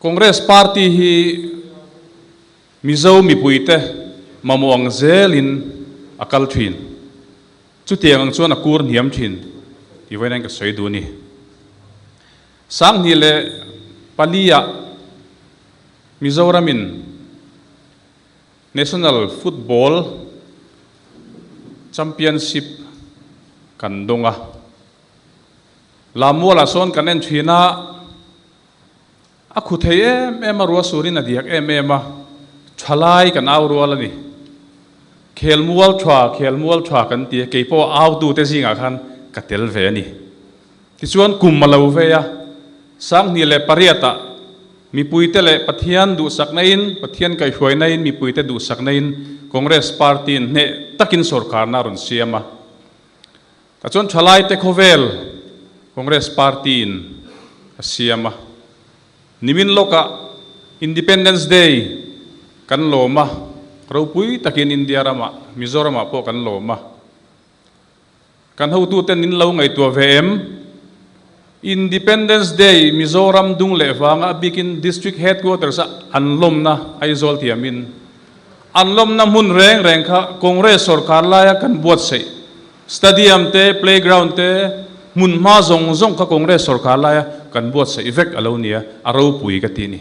Congress Party hi Mizo mipuite mamawh ang zelin a kal thin. Chutiang ang chuan a kur hniam thin tih vawiin ka sawi duh a ni. 2004-ah Mizoramin National Football Championship kan dawng a. Lammualah sawn kan en thin a, a khu thei em em a, ruah surin a diak em em a, thalai kan au rual a ni. Khelmual tha, khelmual tha kan ti a, kei pawh au tute zingah khan ka tel ve a ni. Tichuan kum a lo vei a, 2008-ah mipuite leh Pathian duhsakna in, Pathian kaihhruaina in mipuite duhsakna in Congress Party in hneh takin sorkarna a rawn siam a. Tah chuan thalaite khawvel Congress Party in a siam a. Nimin lawkah Independence Day kan lawm a, ropui takin India ramah, Mizoramah pawh kan lawm a. Kan hotuten in lo ngaihtuah ve em? Independence Day Mizoram dung leh vanga a bikin District Headquarters a an lawmna Aizawl tiamin an lawmna hmun reng reng kha Congress sorkar laia kan buatsaih Stadium te, Playground te, hmun hma zawng zawng kha Congress sorkar laia kan buatsaih vek a lo nia, a ropui ka ti ni.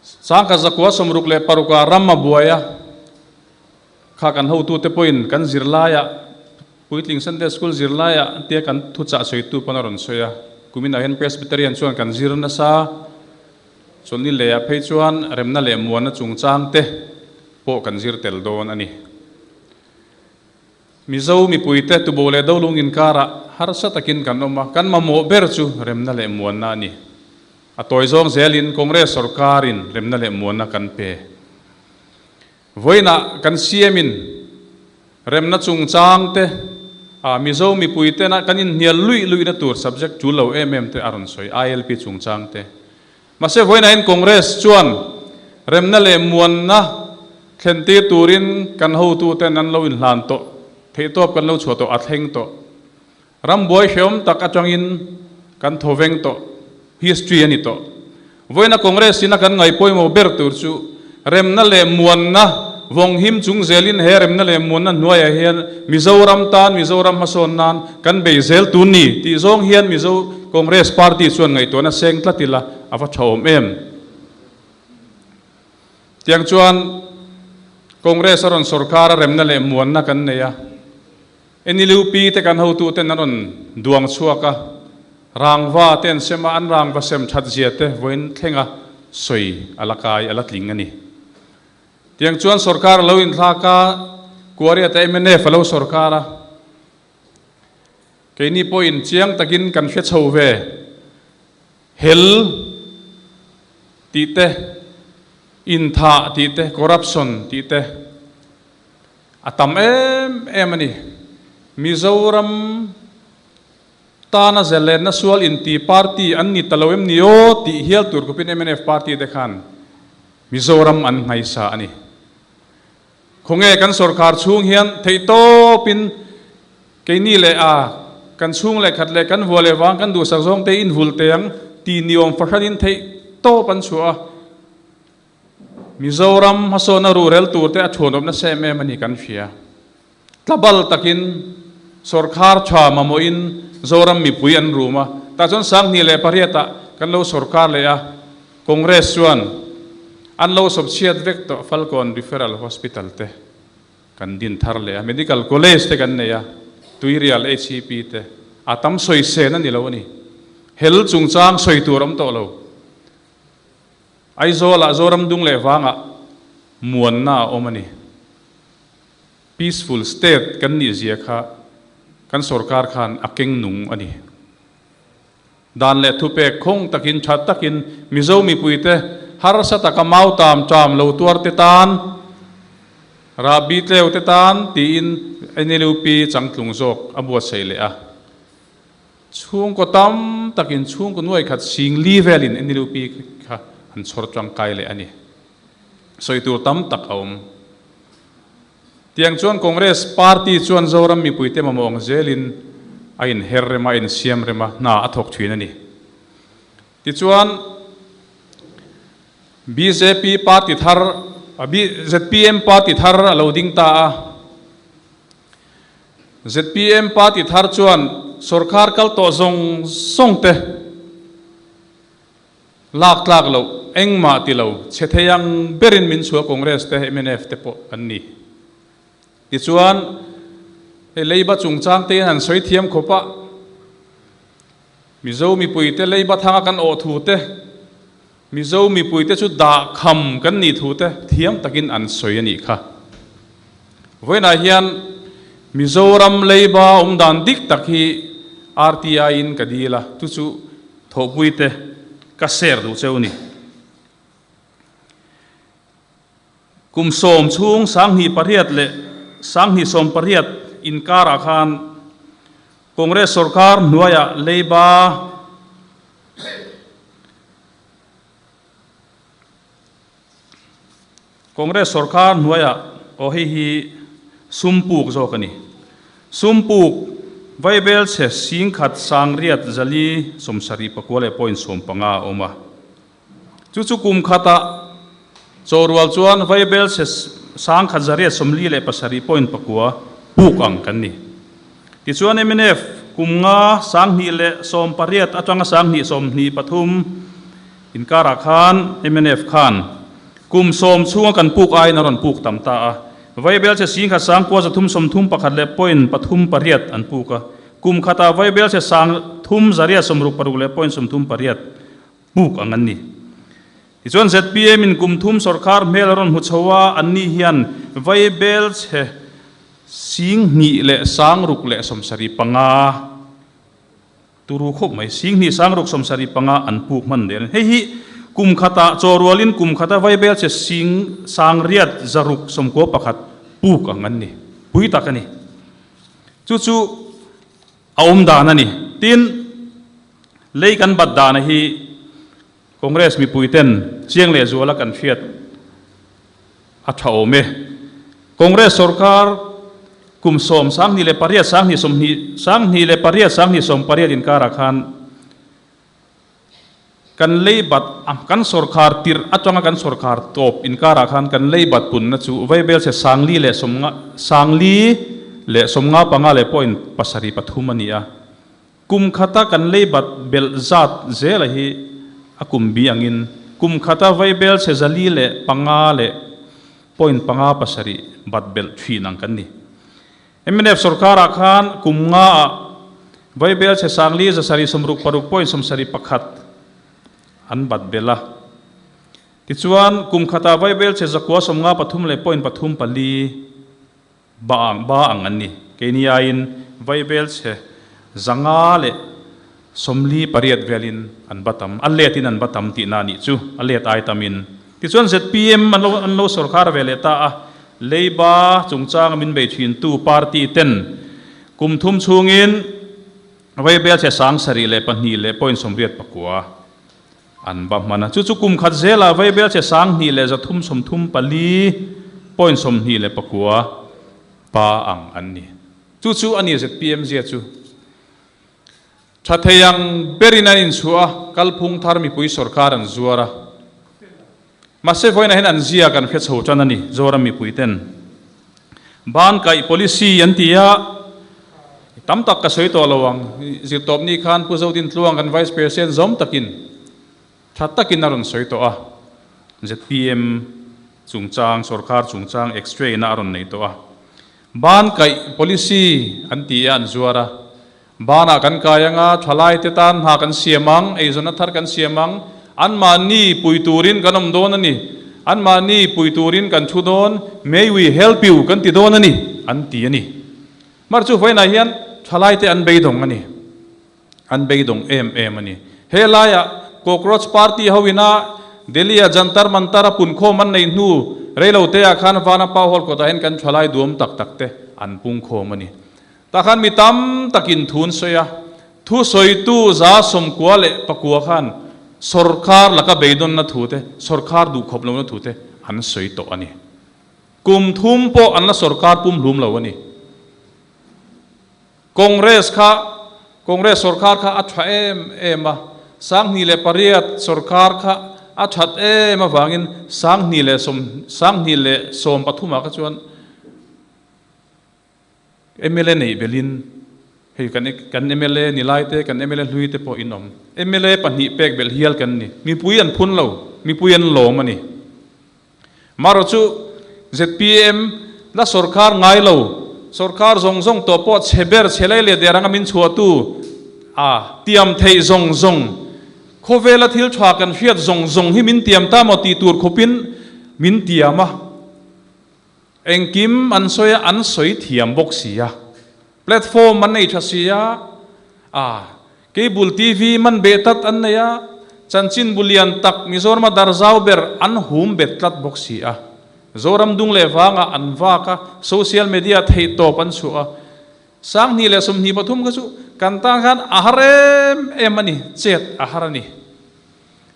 1966 ah ram a buai a, kha kan hotute pawhin kan zirlaiah, Puitling Sunday School zirlaiah tia kan thuchah sawitu pawn a rawn sawi a, kuminah hian Presbyterian chuan kan zir nasa, chawlhni lehah phei chuan remna leh muanna chungchang te pawh kan zir tel dawn a ni. Mizo mipuite tubo leh dolung inkarah harsa takin kan awm a, kan mamawh ber chu remna leh muanna a ni. A tawi zawng zelin Congress sorkarin remna leh muanna kan pe. Vawiinah kan CM-in remna chungchang te, a Mizo mipui tena kan inhnial luih luihna tur subject tul lo em em te a rawn sawi, ILP chungchang te. Mahse vawiinah hian Congress chuan remna leh muanna thlentir turin kan hotuten an lo inhlan tawh, theihtawp kan lo chhuah tawh, a thleng tawh. Rambuai hreawm tak atangin kan thaw veng tawh, history a ni tawh. Vawiina Congress in a kan ngaih pawimawh ber tur chu remna leh muanna vawng him chung zelin he remna leh muanna hnuaiah hian Mizoram tan Mizoram hmasawn nan kan bei zel tun ni tih zawng hian Mizo Congress Party chuan ngaihtuahna seng tlat ila a va tha awm em? Tiang chuan Congress a rawn sorkar a remna leh muanna kan nei a. NLUP te kan hotu ten an rawn duang chhuak a, rangva te an sem a, an rangva sem that zia te vawiin thlenga sawi a la kai, a la tling a ni. Tiang chuan sorkar a lo inthlak a, Kuaria te mnf a lo sorkar a, keini pawhin chiang takin kan hre chho ve, hel tih te, inthah tih te, corruption tih te, A tam em em a ni. Mizoram tana zalenna sual inti party an ni ta lo em ni aw tih hial tur khawpin mnf party te khan Mizoram an nghaisa a ni. Khawnge kan sorkar chhung hian theihtawpin keini leh a kan chhung leh khat leh kan vua leh vang kan duhsak zawng te invul teh ang tih niawm fahranin theihtawp an chhuah a. Mizoram hmasawnna ruhrel turte a thuanawp nasa em em a ni kan hria. Tlabal takin sawrkhar tha mamawhin Zoram mipui an rum a, tah chuan 2008 ah kan lo sawrkar leh a, Congress chuan an lo sawpchhiat vek tawh Falkawn Referral Hospital te kan din thar leh a, Medical College te kan nei a, Tuirial HEP te a tam sawi sen a ni lo a ni. Hel chungchang sawi tur awm tawh lo. Aizawlah Zoram dung leh vangah muanna a awm a ni. Peaceful state kan nih zia kha kan sorkar khan a keng nung a ni. Dan leh thupek khawng takin tha takin Mizo mipuite harsa taka mau tam ṭam lo tuar te tan, rahbi tleu te tan tiin NLUP changtlung zawk a buatsaih leh a. Chhungkaw tam takin chhungkaw nuai khat sing li velin NLUP kha an chhawr tangkai leh a ni. Sawi tur tam tak a awm. Tiang chuan Congress party chuan Zoram mipuite mamawh ang zelin a inher rem a, a insiam rem a, hna a thawk thin a ni. Tichuan, bjp party thar, zpm party thar a lo ding ta a. Zpm party thar chuan sorkar kal tawh zawng zawng te lak tlak loh engmah ti lo chhe thei ang berin min chhuah Congress te mnf te pawh an ni. Tichuan, hei leiba chungchang te hian han sawi thiam khawp a, Mizo mipuite leiba thanga kan awh thu te, Mizo mipuite chu dah kham kan nih thu te thiam takin an sawi a nih kha. Vawiinah hian Mizoram leiba awm dan dik tak hi RTI in ka dil a, chu chu thawhpuite ka share duh cheu a ni. Kum sawm chhung 2008 leh 2018 inkarah khan Congress sorkar hnuaiah leiba Congress sorkar hnuaiah aw hei hi sum puk zawk a ni. Sum puk vaibel chhe 10,000 sangriat zali 70 pakua leh point 15 a awm a. Chu chu kum khatah chawhrual chuan vaibel chhe 10,000 zariat 47 point pakua puk ang kan ni. Tichuan mnf kum nga 2018 atanga 2023 inkarah khan mnf khan kum sawm chhunga kan puk aiin a rawn puk tam ta a. Vaibel chhe 10,000 sangkua 331 leh point pathum pariat an puk a. Kum khatah vaibel chhe 3,000 zariat 66 leh point 38 puk ang an ni. Tichuan zpm in kum thum sorkar hmel a rawn hmu chho a, anni hian vaibel chhe 2,000 leh 600 leh 75 turu khawp mai, 2,000 600 75 an puk hman der a ni. Hei hi kum khatah chaw rualin kum khata vaibel chhe sing sangriat 691 puk ang an ni. Pui tak a ni. Chu chu A awm dan a ni. Tin, lei kan bat dana hi Congress mipuiten chiang leh zuala kan hriat a tha awm e. Congress sorkar kum sawm 2008 20 20 2008 20 18 inkarah khan Kan lei bat a, kan sawrkhar tirh atanga kan sawrkhar tawp inkarah khan kan lei bat punna chu vaibel chhe 4,000 leh 50, 4,000 leh 55 leh point pasarih pathum a ni a. Kum khata kan lei bat belh zat zela hi a kum bi angin kum khata vaibel chhe 400 leh 5 leh point panga pasarih bat belh thin ang kan ni. Mnf sorkarah khan kum ngaah vaibel chhe 4,000 766 point 71 an bat belh a. Tichuan, kum khatah vaibel chhe 953 leh point pathum pali ba ang ba ang an ni. Keini aiin vaibel chhe 500 leh 48 velin an ba tam, a letin an ba tam tihna a nih chu, a let ai tamin. Tichuan zpm an lo an lo sorkar ve leh ta a, Leiba chungchanga min bei thintu party ten kum thum chhungin vaibel chhe 72 leh pahnih leh point 89 an ba hman a. Chu chu kum khat zelah vaibel chhe 2,000 leh 334 point 29 pa ang an ni. Chu chu a ni zpm zia chu. Tha thei ang berin an inchhuah a, kalphung thar mipui sorkar an zuar a. Mahse vawiinah hian an zia kan hre chho tan a ni, Zoram mipui ten. Ban kaih policy an ti a, tam tak ka sawi tawh lo ang, zirtawpni khan Pu Zodin Tluang kan Vice President zawm takin tha takin a rawn sawi tawh a, zpm chungchang, sorkar chungchang x-ray na a rawn nei tawh a. Ban kaih policy an ti a, an zuar a. Banah kan kai anga, thalaite tan hna kan siam ang, eizawnna thar kan siam ang, anmahni pui turin kan awm dawn a ni, anmahni pui turin kan thu dawn, may we help you kan ti dawn a ni, an ti a ni. Mar chu vawiinah hian thalaite an beidawng a ni, an beidawng em em a ni. He laiah Cockroach Party ho ina Delhi-a Jantar Mantar a punkhawm an neih hnu reiloteah khan Vanapa Hall kawtah hian kan thalai duam tak tak te an pungkhawm a ni. Tah khan mi tam takin thu an sawi a, thu sawitu 94 khan sawrkar laka beidawnna thu te, sawrkar duhkhawp lohna thu te an sawi tawh a ni. Kum thum pawh an la sawrkar pumhlum lo a ni. Congress kha, Congress sawrkar kha a tha em em a. 28 sorkar kha a that em avangin sanghnih leh sawm sanghnih leh sawm pathumah kha chuan mla neih belhin hei kan kan mla ni lai te kan mla hlui te pawh in awm. Mla pahnih pek belh hial kan ni. Mipui an phun lo, mipui an lawm a ni. Marawh chu zpm la sorkar ngai lo, sorkar zawng zawng tawh pawh chhe ber chhe lei leh der anga min chhuahtu a tiam theih zawng zawng, khawvela thil tha kan hriat zawng zawng hi min tiam ta maw tih tur khawpin min tiam a. Engkim an sawi a, an sawi thiam bawk si a. Platform an nei tha si a, a Cable TV man beh tlat an nei a, chanchin bu lian tak Mizorama dar zau ber an hum bet tlat bawk si a. Zoram dung leh vangah an vak a, social media theihtawp an chhuah a. 2023 kha chu kan tan khan a har em em a ni, chet a har a ni.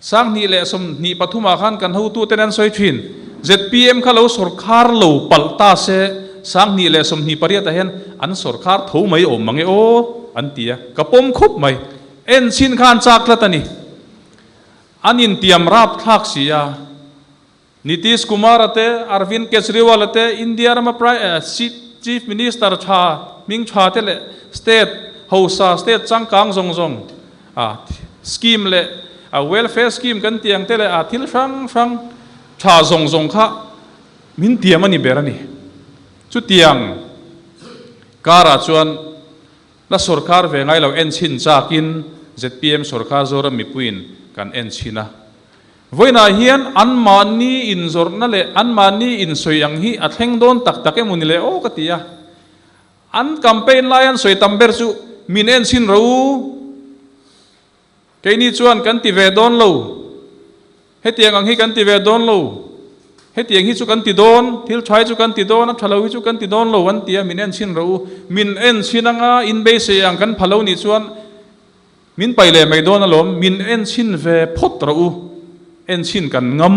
2023 ah khan kan hotuten an sawi thin. Zpm kha lo sawrkhar lo palh ta se 2028 ah hian an sawrkhar tho mai awm mang e aw an ti a, ka pawm khawp mai. En chhin kha an chak tlat a ni. An intiam rap thlak si a. Nitish Kumar-a te, Arvind Kejriwal-a te, India rama Chief Minister tha, hming tha te leh state hausa, state changkang zawng zawng a scheme leh a welfare scheme kan tih ang te leh a thil hrang hrang tha zawng zawng kha min tiam a ni ber a ni. Chutiang karah chuan la sorkar ve ngai lo enchhin chakin zpm sorkar Zoram mipuiin kan enchhin a. Vawiinah hian anmahni inzawrhna leh anmahni insawi ang hi a thleng dawn tak tak emaw ni le aw ka ti a. An campaign lai an sawi tam ber chu min enchhin ro u, keini chuan kan ti ve dawn lo, hetiang ang hi kan ti ve dawn lo, hetiang hi chu kan ti dawn, thil tha hi chu kan ti dawn, a tha lo hi chu kan ti dawn lo an ti a, min enchhin ro u, min enchhin anga inbeisei ang kan pha lo nih chuan Min pai leh mai dawn alawm, min enchhin ve phawt rawh u, enchhin kan ngam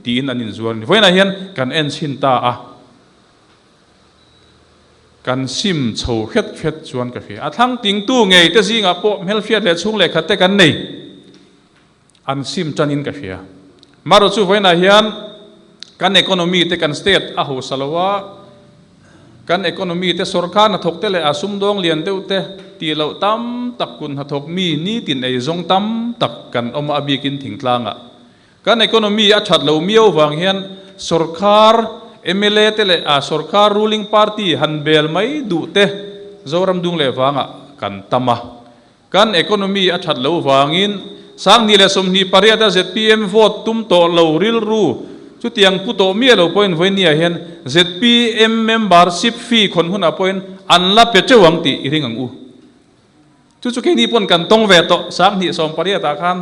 tiin an inzuar a ni. Vawiinah hian kan enchhin ta a, kan sim chho hret hret chuan ka hria. A thlang tingtu ngei te zingah pawh hmelhriat leh chhung leh khat te kan nei, an sim tanin ka hria. Marawh chu vawiinah hian kan economy te kan state a hausa lo a, Kan economy te sorkar hnathawk te leh a sumdawng lian deuh te tih loh tam tak kun hnathawk mi nitin ei zawng tam tak kan awm a, a bikin thingtlangah. Kan economy a that lo miau vang hian sorkar mla te leh a sorkar ruling party han bel mai duh te Zoram dung leh vangah kan tam a. Kan economy a that lo vangin 2028 a zpm vote tum tawh lo rilru chutiang pu tawh miah lo pawhin vawinia hian zpm membership fee khawn hunah pawhin an la pe teuh ang tih i ring ang u. Chu chu keini pawn kan tawng ve tawh 2018 ah khan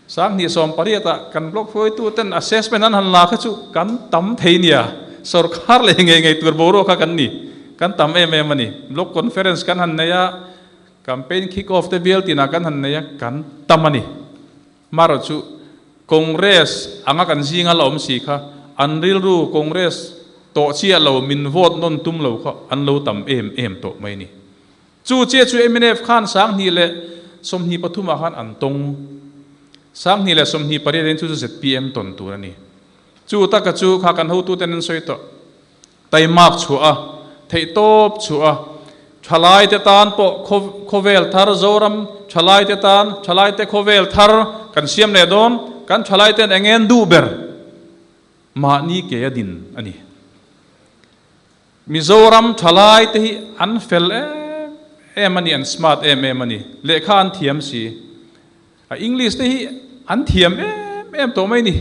2018 ah kan block hruaitu ten assessment an han la kha chu kan tam thei nia sorkar leh ngei ngei tur boruak kha kan ni kan tam em em a ni. Block conference kan han nei a. Campaign kick off te bial tinah kan han nei a, kan tam a ni. Marawh chu Congress anga kan zinga la awm si kha an rilru Congress tawh chiah lo min vote nawn tum lo kha an lo tam em em tawh mai ni. Chu chiah chu mnf khan 2023 ah khan an tawng. 2028 in chu chu zpm tawn tur a ni. Chu taka chu kha kan hotuten an sawi tawh. Taimak chhuah a, theihtawp chhuah a, thalaite tan pawh khawvel thar, Zoram thalaite tan, thalaite khawvel thar kan siam leh dawn, kan thalaiten eng en duh ber mahni ke a din a ni. Mizoram thalaite hi an fel em em a ni, an smart em em a ni, lehkha an thiam si. A English te hi an thiam em em tawh mai ni.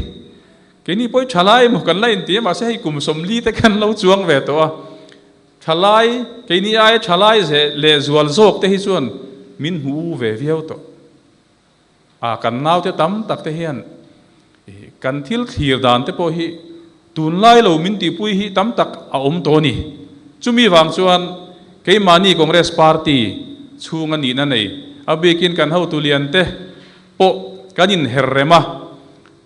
Keini pawh hi thalai emaw kan la inti a, mahse hei kum 40 te khan lo chuang ve tawh a. Thalai, keini aia thalai ze leh zual zawk te hi chuan min hmu ve viau tawh. A kan naute tam tak te hian kan thil thlir dan te pawh hi tunlai lo min tihpui hi tam tak a awm tawh a ni. Chumi vang chuan keimahni Congress Party chhunga nihna nei, a bikin kan hotu lian te pawh kan inher rem a,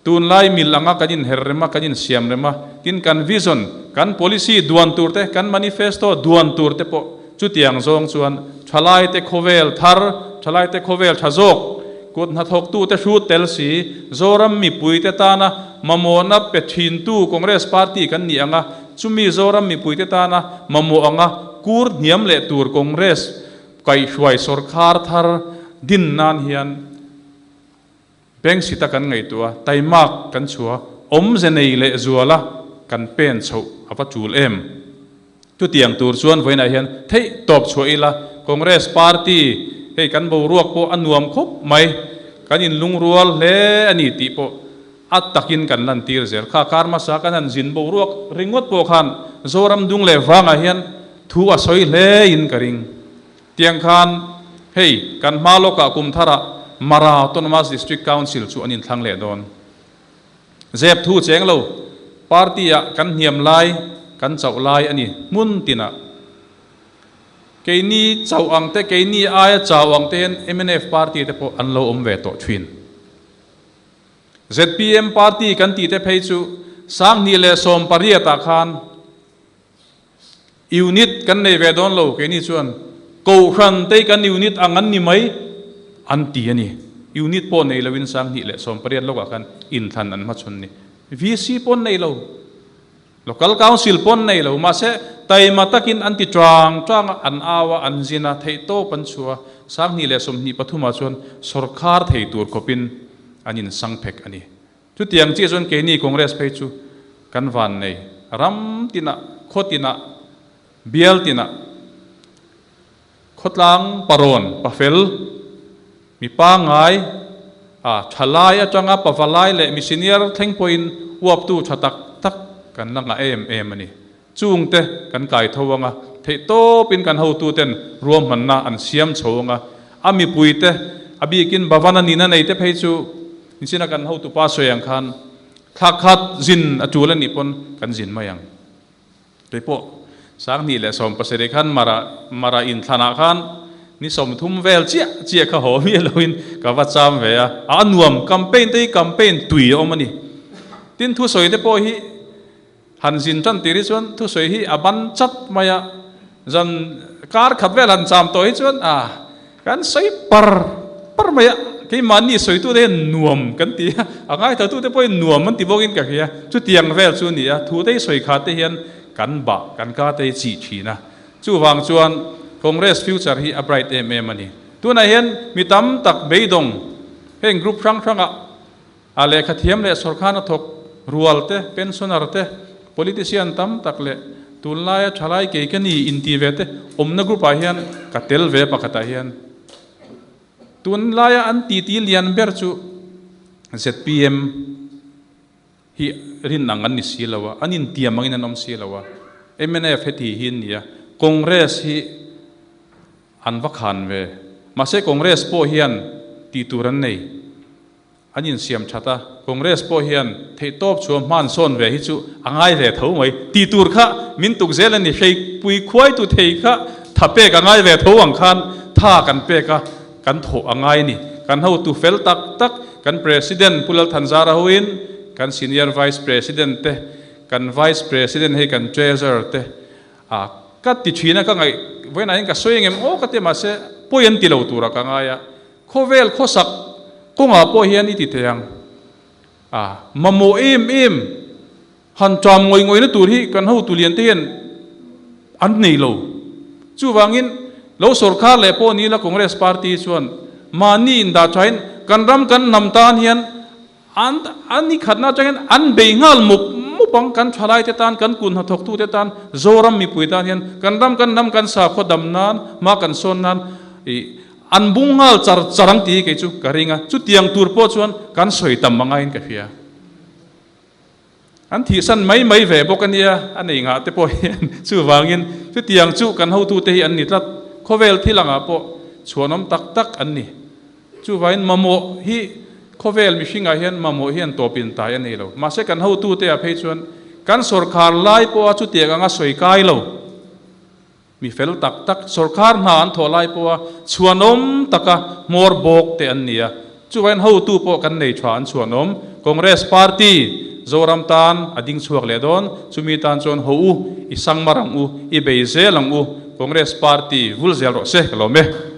tunlai mil anga kan inher rem a, kan insiam rem a, tin kan vision, kan policy duan tur te, kan manifesto duan tur te pawh chutiang zawng chuan thalaite khawvel thar, thalaite khawvel tha zawk. Kut hnathawktute hrut tel si, Zoram mipuite tana mamawhna pe thintu Congress Party kan nih ang a, chumi Zoram mipuite tana mamawh anga kur hniam leh tur Congress kaihhruai sawrkhar thar din nan hian Bank sita kan ngaihtuah a, taimak kan chhuah a, awmze nei leh zuala kan pen chhoh a va tul em? Chutiang tur chuan vawiinah hian theih tawp chhuah ila, Congress party hei kan boruak pawh a nuam khawp mai, kan inlungrual hle a ni tih pawh a takin kan lantir zel. Kha kar hmasa kan han zin boruak ringawt pawh khan Zoram dung leh vangah hian thu a sawi hlein ka ring. Tiang khan hei kan hma lawkah kum tharah Mara Autonomous District Council chu an inthlang leh dawn. Zep thu cheng lo, party ah kan hniam lai, kan chauh lai a ni hmun tinah. Keini chauh ang te, keini aia chau ang te hian mnf party te pawh an lo awm ve tawh thin. Zpm party kan tih te phei chu 2018 ah khan Unit kan nei ve dawn lo, keini chuan Kohhran te kan unit ang an ni mai an ti a ni. Unit pawh nei loin 2018 lawkah khan inthlan an hmachhawn ni. VC pawh an nei lo, Local Council pawh an nei lo, mahse taima takin an ti tang tang a, an au a, an zin a, theihtawp an chhuah a, 2023 ah chuan sawrkhar thei tur khawpin an insang phek a ni. Chutiang chiah chuan keini Congress phei chu kan van nei ram tinah, khaw tinah, bial tinah, khawtlang parawn, pafel, mi pangngai, a thalai atanga pavalai leh mi senior thleng pawhin uaptu tha tak tak kan la ngah em em a ni. Chungte kan kai tho anga, theihtawpin kan hotuten ruahmanna an siam chho anga, a mipuite, a bikin Bhavana nihna neite phei chu Nichina kan hotupa sawi ang khan thla khat zin a tul a nih pawn kan zin mai ang. Keipawh 2017 khan Mara Mara inthlanah khan ni 30 vel chiah chiah kha haw miah loin ka va cham ve a, a nuam campaign te hi campaign tui a awm a ni. Tin thusawi te pawh hi han zin tan tir hi chuan thusawi hi a ban chat mai a, zan kar khat vel han cham tawh hi chuan a kan sawi par par mai a, keimahni sawitute hian nuam kan ti a, a ngaithlatute pawhin nuam an ti bawkin ka hria, chutiang vel chu a ni a, thute hi sawi khat te hian kan bah kan ka te hi chih thin a, chuvang chuan Congress future hi a bright em em a ni. Tunah hian mi tam tak beidawng heng group hrang hrangah A lehkha thiam leh sawrkhana thawk rual te, pensioner te, politician tam tak leh tunlaia thalai kei ka ni inti ve te awmna group ah hian ka tel ve pakhatah hian tunlaia an titi lian ber chu zpm hi rin ang an ni si lo a, an intiam angin an awm si lo a, mnf heti hi an ni a, Congress hi an va khan ve. Mahse Congress pawh hian tih tur an nei. An insiam that a, Congress pawh hian theihtawp chhuah hman sawn ve hi chu a ngai ve tho mai. Tih tur kha min tuk zel a ni, hreipui khuaitu thei kha tha pek a ngai ve tho ang khan tha kan pek a, kan thawh a ngai a ni. Kan hotu fel tak tak, kan President Pu Lalthanzara hoin, kan Senior Vice President te, kan Vice President hei kan Treasurer te, A, ka ti thin a, ka ngaih vawiinah hian ka sawi engem aw ka ti a, mahse pawi an ti lo turah ka ngai a, khawvel khawsak kawngah pawh hian i ti thei ang. A, mamawh em em han ṭam ngawih ngawihna tur hi kan hotu lian te hian an nei lo. Chuvangin lo sawrkar leh pawh ni la Congress party chuan mahni indah ṭhain kan ram kan hnam tan hian An an ni khatna atangin an bei nghal mup mup ang, kan thalaite tan, kan kun hnathawktute tan, Zoram mipui tan hian kan ram kan hnam kan sakhaw dam nan, hma kan sawn nan ih an bung nghal char char ang tih hi kei chu ka ring a, chutiang tur pawh chuan kan sawi tam a ngaiin ka hria. An thihsan mai mai ve bawk a nia, a nei ngah te pawh hian chuvangin chutiang chu kan hotute hi an ni tlat, khawvel thil angah pawh chhuanawm tak tak an ni. Chuvangin mamawh hi khawvel mihringah hian mamawh hian tawpin tai a nei lo. Mahse kan hotute ah phei chuan kan sawrkhar lai pawha chutiang anga sawi kai lo. Mi fel tak tak sawrkhar hna an thawh lai pawha chhuanawm taka hmawr bawk te an ni a. Chuvangin hotu pawh kan nei tha an chhuanawm. Congress party Zoram tan a ding chhuak leh dawn. Chumi tan chuan ho u, i sangmar ang u, i bei zel ang u. Congress party vul zel rawh se ka lawm e.